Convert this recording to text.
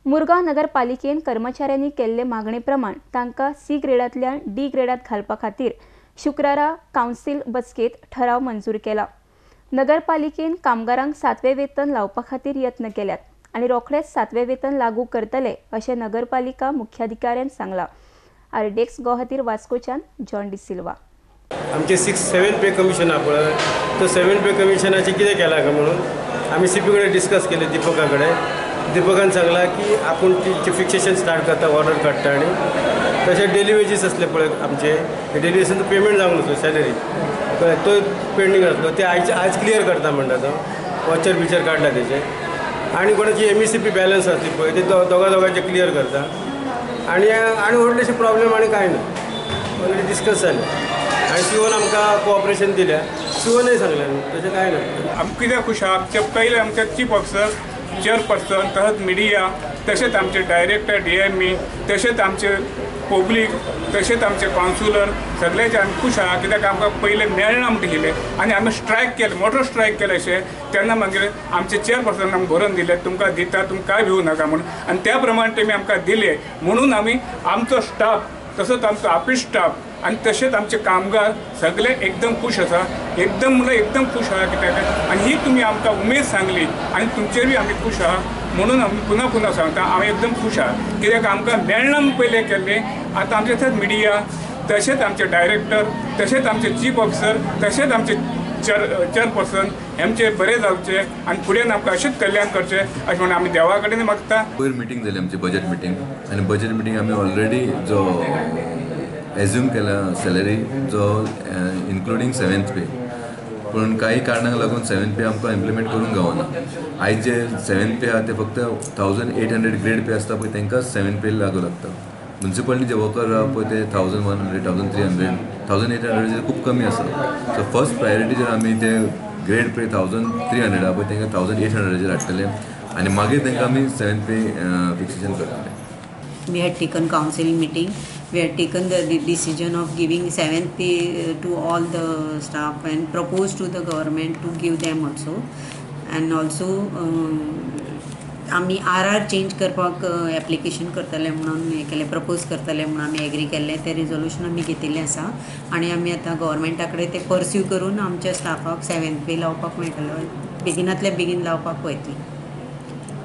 मुरगांव नगरपालिकेन कर्मचाऱ्यांनी केल्ले मागणे प्रमाण तांकां सी ग्रेडांतल्यान डी ग्रेडांत घालपा खातीर शुक्रारा कावन्सील बसकेत ठराव मंजूर केला. नगरपालिकेन कामगारांक 7वें वेतन लावपा खातीर यत्न केल्यात आनी रोखडेच 7वें वेतन लागू करतले अशें नगरपालिका मुख्याधिकाऱ्यान सांगलां. आरडीएक्स गो खातीर वास्कोच्यान जॉन डिसिल्वा. आमचे 6-7 पे कमिशन आहा पळय, तो 7 पे कमिशनाचें कितें केलां काय म्हणून आमी सीपी कडेन डिस्कस केलें. दिपका कडेन, दिपकान सांगलां की आपूण ती फिक्सेशन स्टार्ट करता, ऑर्डर काडटा. आनी तशें डेली वेजीस आसले पळय आमचे, डेली वेजीस पेमेंट जावंक नासलो, सॅलरी कळ्ळें, तो पेंडींग आसलो, ते आयज क्लियर करता म्हणटा तो, वॉचर बिचर काडला तेजे. आनी कोणाची MECP balance आसली पळय ते दोगा दोगांचे क्लियर करता. आनी आनी व्हडलेशे प्रॉब्लेम आनी कांय ना, ऑलरेडी डिस्कस जालें. आनी सीओन आमकां कोऑपरेशन दिल्या, सीओनय सांगलें तशें कांय ना. आमकां कित्याक खूश आहा, आमचे पयले आमचे चीफ ऑफिसर, चेअरपर्सन, तसोच मिडिया, तशेंच आमचे डायरेक्टर DME, तशेंच आमचे पब्लीक, तशेंच आमचे कावन्सिलर, सगळ्याचे आमी खूश आहा. कित्याक आमकां पयलें मेळना म्हणटा आनी आमी स्ट्रायक केलें, मोटो स्ट्रायक केलें अशें. तेन्ना मागीर आमचे चेअरपर्सन आमकां बरोवन दिलें तुमकां दिता, तुमकां कांय भिवू नाका म्हणून. आनी त्या प्रमाणे तेमी आमकां दिलें म्हणून आमी आमचो स्टाफ, तसोच आमचो ऑफिस स्टाफ आनी तशेंच आमचे कामगार सगळे एकदम खूश आसा, एकदम म्हणल्यार एकदम खूश आहा. कित्याक आनी ही तुमी आमकां उमेद सांगली आनी तुमचेरूय आमी खूश आहा म्हणून आमी पुन्हा पुन्हा सांगता आमी एकदम खूश आहा. कित्याक आमकां मेळना म्हूण पयलें केल्लें, आतां आमचे तशेंच मिडिया, तशेंच आमचे डायरेक्टर, तशेंच आमचे चीफ ऑफिसर, तशेंच आमचे चेअरपर्सन हेमचे बरें जावचें आनी फुडें आमकां अशेंच कल्याण करचें अशें म्हणून आमी देवा कडेन मागता. पयर मिटींग जाली आमची बजेट मिटींग, आनी बजेट मिटींग आमी ऑलरेडी जो एज्यूम केला सॅलरी जो इन्क्लुडींग 7th पे, पूण काही कारणांक लागून 7th पे आमकां इम्प्लिमेंट करूंक गावना. आयज जे 7th पे आहा ते फक्त 1800 ग्रेड पे आसता पळय तांकांच 7th पे लागू लागता. म्युनिसिपालिटी जे वर्कर आहा पळय ते 1100, 1300, 1800 खूब कमी आसा. सो फर्स्ट प्रायोरिटी जर आमी ते ग्रेड पे 1300 आहा पळय तांकां 1800 हाडटले आनी मागीर तांकां आमी 7th पे फिक्सेशन करतले. We had taken council meeting. We had taken the decision of giving 7th pay to all the staff and proposed to the government to give them also. And also आमी RR change करपाक application करतले म्हणून हें केलें, propose करतले म्हणून आमी agree केल्लें. तें रिजोल्युशन आमी घेतिल्लें आसा आनी आमी आतां गव्हर्मेंटा कडेन तें पर्स्यू करून आमच्या स्टाफाक 7th पे लावपाक मेळटलो, बेगिनांतल्या बेगीन लावपाक पळयतली.